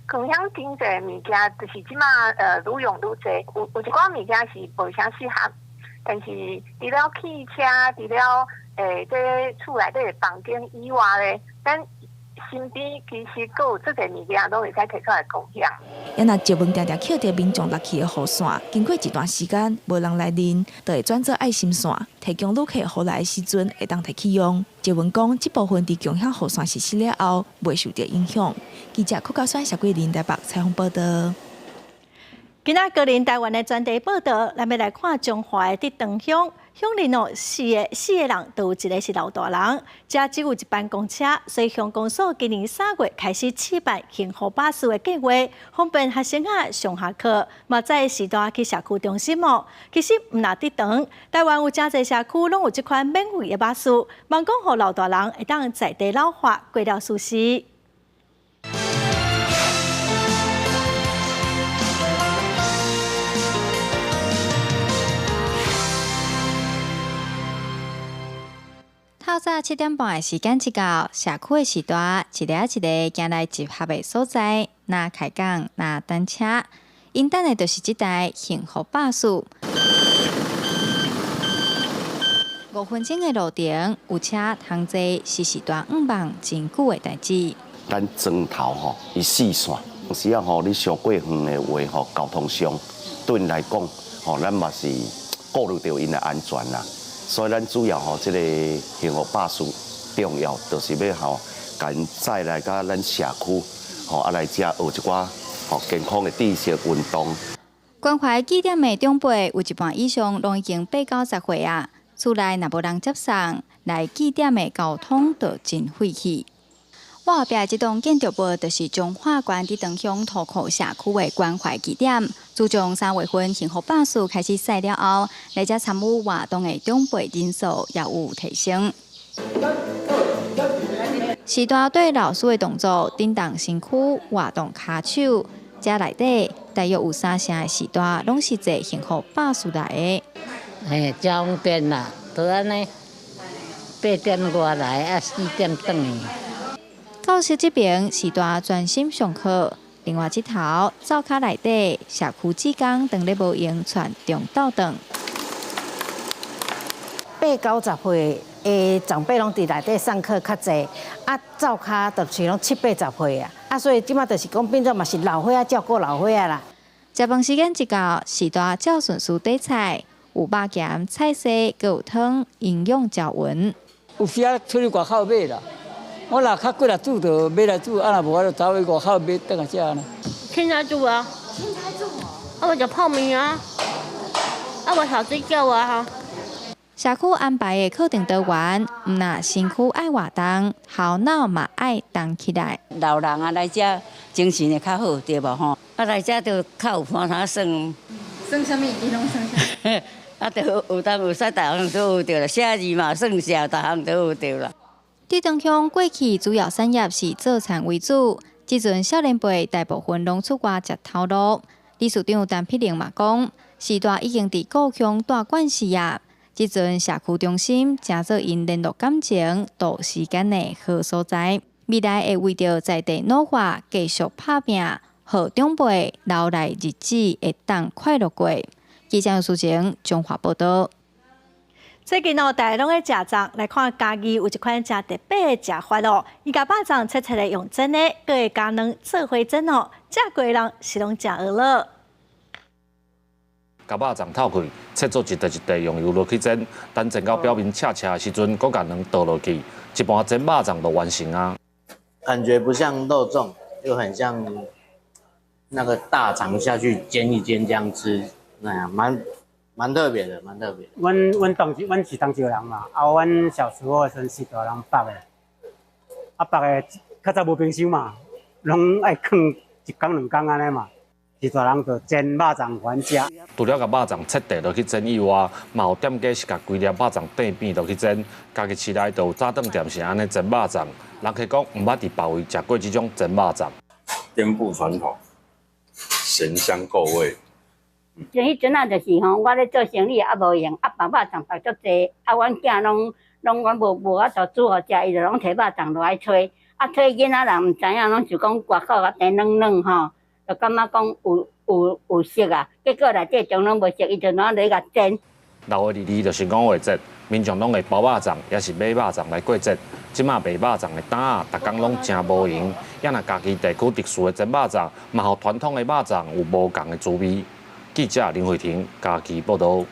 共享經濟的物件，就是這馬愈用愈濟，有一寡物件是無啥適合，但是除了汽車，除了這厝內底的房間以外咧，咱身邊其實閣有足濟物件攏會使提出來共享。也若捷運定定抾著民眾落去的雨傘，經過一段時間無人來認，就會轉做愛心傘，提供旅客雨來的時陣會當提去用。捷運講，這部分佇共享雨傘實施了後，袂受著影響。記者柯家選、謝桂林台北採訪報導。今仔高齡台灣的專題報導，咱欲來看彰化的竹塘鄉。鄉裡哦，四個人都有一個是老大人，遮只有一班公車，所以鄉公所今年3月開始試辦幸福巴士的計劃，方便學生仔上下課，嘛載序大去社區中心哦。其實毋但竹塘，台灣有誠濟社區攏有這款免費的巴士，望講予老大人會當在地老化，過了舒適。透早7點半的時間一到，社區的序大一个一个行來集合的所在，若開講，若等車，𪜶等的就是這台幸福巴士。5分鐘的路程，有車通坐是時段五萬真久的代誌。咱磚頭吼，伊四線，有時啊吼，你傷過遠的話吼，交通上對𪜶來講吼，咱嘛是顧慮著𪜶的安全啦。所以咱主要吼，這个幸福巴士重要，就是欲吼，共𪜶載來佮咱社區吼，啊來遮學一寡吼健康的知識運動。關懷據點的長輩有一半以上攏已經八九十歲啊，厝內若無人接送，來據點的交通就真費氣。我後壁這棟建築物就是彰化縣竹塘鄉塗庫社區的關懷據點。自從3月份幸福巴士開始駛了後，來遮參與活動的長輩人數也有提升。時大對老師的動作，震動身軀，活動跤手，遮內底大約有三成的序大攏是坐幸福巴士來的。嘿，真方便啦，就按呢，8點外來，啊4點轉去。教室這邊序大專心上課，另外這頭灶跤內底社區志工當咧無閒傳中晝頓。八九十歲的長輩攏佇內底上課較濟，啊灶跤就是攏七八十歲啊，啊所以這馬就是講變做嘛是老歲仔照顧老歲仔啦。食飯時間一到，序大照順序底菜，有肉鹹菜色，閣有湯，營養均勻。有時啊出去外口買啦。我若較過來煮就買來煮，啊若無我就走去外口買轉來食呢。凊彩煮啊。凊彩煮哦。啊，無食泡麵啊，啊無燒水餃啊。社區安排的課程導員，毋但身軀愛活動，頭腦嘛愛動起來。老人啊來遮精神會較好，對無吼？啊來遮就較有盤通耍。耍啥物？你攏耍啥？啊，就學東學西，逐項都學著啦，寫字嘛算數，逐項都學著啦。竹塘鄉過去主要產業是做田為主，這陣少年輩大部分攏出外食頭路。理事長陳碧玲嘛講，序大已經佇故鄉蹛慣勢啊。這陣社區中心成做𪜶聯絡感情、度時間的好所在。未來會為著在地老化繼續拍拚，予長輩留來日子會當快樂過。記者蘇晴彰化報導。最近哦，大家攏咧食粽，來看嘉義有一款誠特別的食法哦。伊共肉粽切切的用煎的，閣會加卵做伙煎哦。食過的人是攏誠呵咾。共肉粽透開，切做一塊一塊，用油落去煎，等煎到表面赤赤的時陣，閣共卵倒落去，一盤煎肉粽就完成啊。感覺不像肉粽，又很像那個大腸下去煎一煎這樣吃，那樣蠻特別的，蠻特別的。阮是東石人嘛，啊，阮小時候的時陣是大人縛的，啊縛的較早無冰箱嘛，攏愛囥一工兩工按呢嘛，是大人就煎肉粽予阮食。除了共肉粽切塊落去煎以外，嘛有店家是共規粒肉粽塊片落去煎。家己市內就有早頓店是按呢煎肉粽，人客講毋捌佇別位食過這種煎肉粽。顛覆傳統，鹹香夠味。像彼陣啊，就是吼，我咧做生意也無閒，啊縛肉粽縛足濟，啊阮囝攏阮無法度煮予食，伊就攏提肉粽落來揣，啊揣囡仔人毋知影，攏想講外口較甜軟軟吼，就感覺講有熟啊，結果內底全攏無熟，伊就拿來共煎。6月22就是五月節，民眾攏會包肉粽，抑是買肉粽來過節。這馬賣肉粽的檔仔，逐工攏誠無閒。也若家己地區特殊的煎肉粽，嘛予傳統的肉粽有無仝的滋味。記者林慧婷嘉義報導。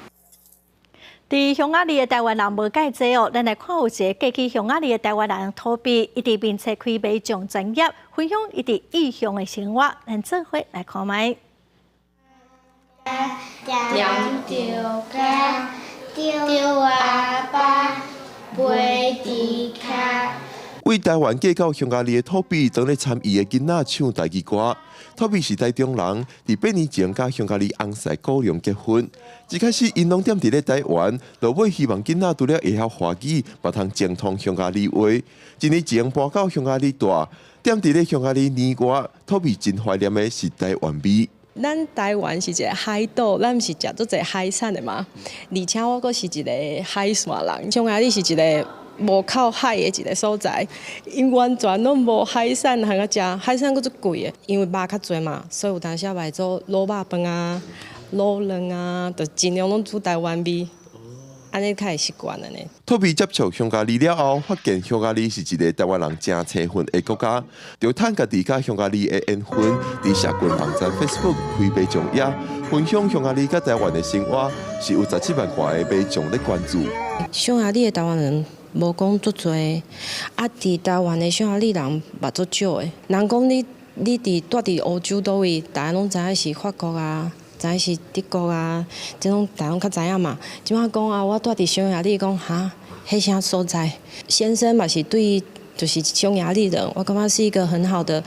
佇匈牙利的台灣人無蓋濟哦，咱來看有一个嫁去匈牙利的台灣人托比，伊佇面冊開賣醬專頁，分享伊佇異鄉的生活，咱做伙來看覓。踮著跤，著阿爸飞伫跤。為台灣嫁到匈牙利的托比，當咧參伊的囡仔唱台語歌。托比是台中人，佇8年前佮匈牙利翁婿高龍結婚。一開始𪜶攏踮佇咧台灣，落尾希望囡仔除了會曉華語，嘛通精通匈牙利話。一年前搬到匈牙利蹛，踮佇咧匈牙利年外，托比真懷念的是台灣味。咱台灣是一个海島，咱毋是食足濟海產的嘛，而且我閣是一个海線人，匈牙利是一个無靠海的一个所在，𪜶完全攏無海產通啊食，海產閣足貴的，因為肉較濟嘛，所以有當時嘛會做滷肉飯啊、滷卵啊，就盡量攏煮台灣味。按呢較會習慣按呢。托比接觸匈牙利了後，發現匈牙利是一个台灣人誠青分的國家。就趁家己佮匈牙利的緣分，佇社群網站 Facebook 開賣醬頁，分享匈牙利佮台灣的生活，是有17萬外的民眾咧關注。匈牙利的台灣人無講足濟，啊，佇台灣的匈牙利人嘛足少的。人講你佇住佇歐洲佗位，大家攏知影是法國啊，知影是德國啊，這攏大家攏較知影嘛。這擺講啊，我住佇匈牙利，講哈，彼啥所在？先生嘛是對，就是匈牙利人，我感覺是一個很好的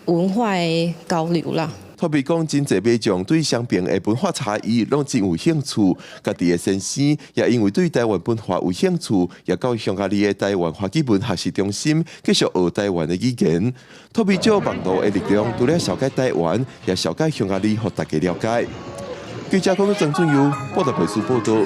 文化的交流啦。托比講，真濟民眾對雙邊的文化差異攏真有興趣。家己的先生也因為對台灣文化有興趣，也到匈牙利的台灣華語文學習中心繼續學台灣的語言。托比借網路的力量，除了紹介台灣，也紹介匈牙利，予大家了解。記者講曾俊佑，布達佩斯報導。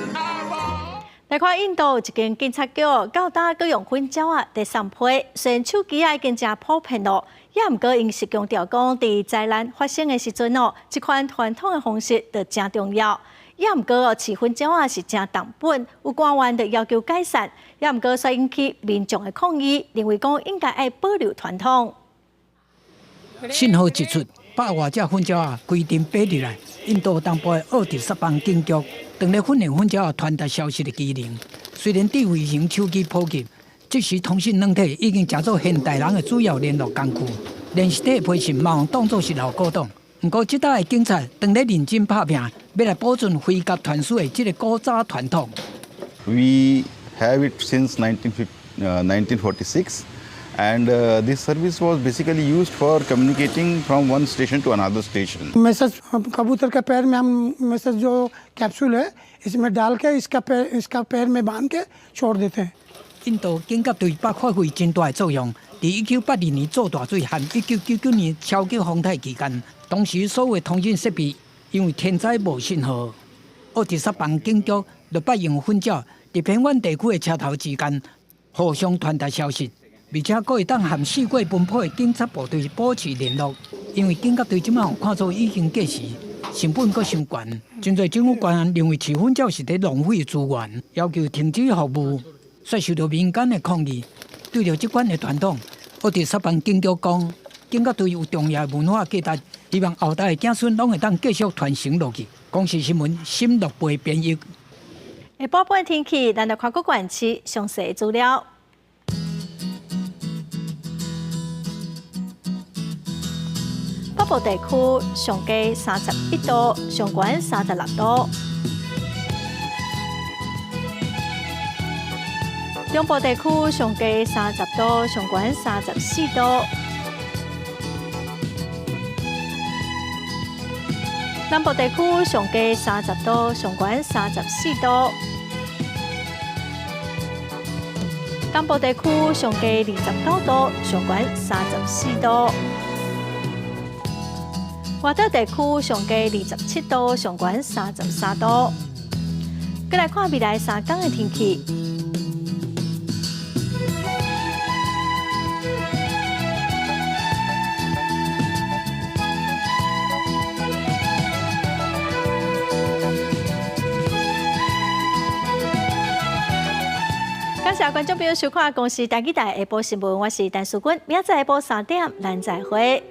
來看印度一間警察局，到今閣用粉鳥仔佇送批，雖然手機仔已經誠普遍咯，也毋過𪜶是強調講，佇災難發生的時陣哦，這款傳統的方式就誠重要。也毋過哦，飼粉鳥仔是誠重本，有官員就要求改善，也毋過煞引起民眾的抗議，認為講應該愛保留傳統。信號一出，百外隻粉鳥仔規陣飛入來。印度東部的奧迪薩邦警局，當咧訓練粉鳥仔傳達消息的機能。雖然智慧型手機普及，即時通訊軟體已經成做現代人的主要聯絡工具，連實體批信嘛當作是老古董。毋過，這搭的警察當咧認真拍拼，欲來保存飛鴿傳書的這个古早傳統。 We have it since 1946. And this service was basically used for communicating from one station to another station. Message कबूतर के पैर में हम मैसेज जो कैप्सूल है इसमें डाल के इसका पैर में बांध के छोड़ देते हैं。印度警鴿對北發揮真大的作用。佇1982年做大水和1999年超級風台期間，當時所有通訊設備因為天災無信號，奧迪薩邦警局就捌用粉鳥佇偏遠地區的車頭之間互相傳達消息。而且，閣會當和四界奔波的警察部隊保持聯絡，因為警鴿隊這擺看做已經過時，成本閣傷懸。真濟政府官員認為飼粉鳥是佇浪費資源，要求停止服務，煞受著民間的抗議。對著這款的傳統，奧迪薩邦警局講，警鴿隊有重要的文化價值，希望後代的子孫攏會當繼續傳承落去。公視新聞沈樂培編譯。下晡半天氣，咱來看各縣市詳細資料。北部地區上低31度，上懸36度。中部地區上低30度，上懸34度。南部地區上低30度，上懸34度。東部地區上低29度，上懸34度。外島地區上低27度，上懸33度。閣來看未來3天的天氣。感謝觀眾朋友收看《公視台語台》下晡新聞，我是陳淑君，明仔載下晡3點，咱再會。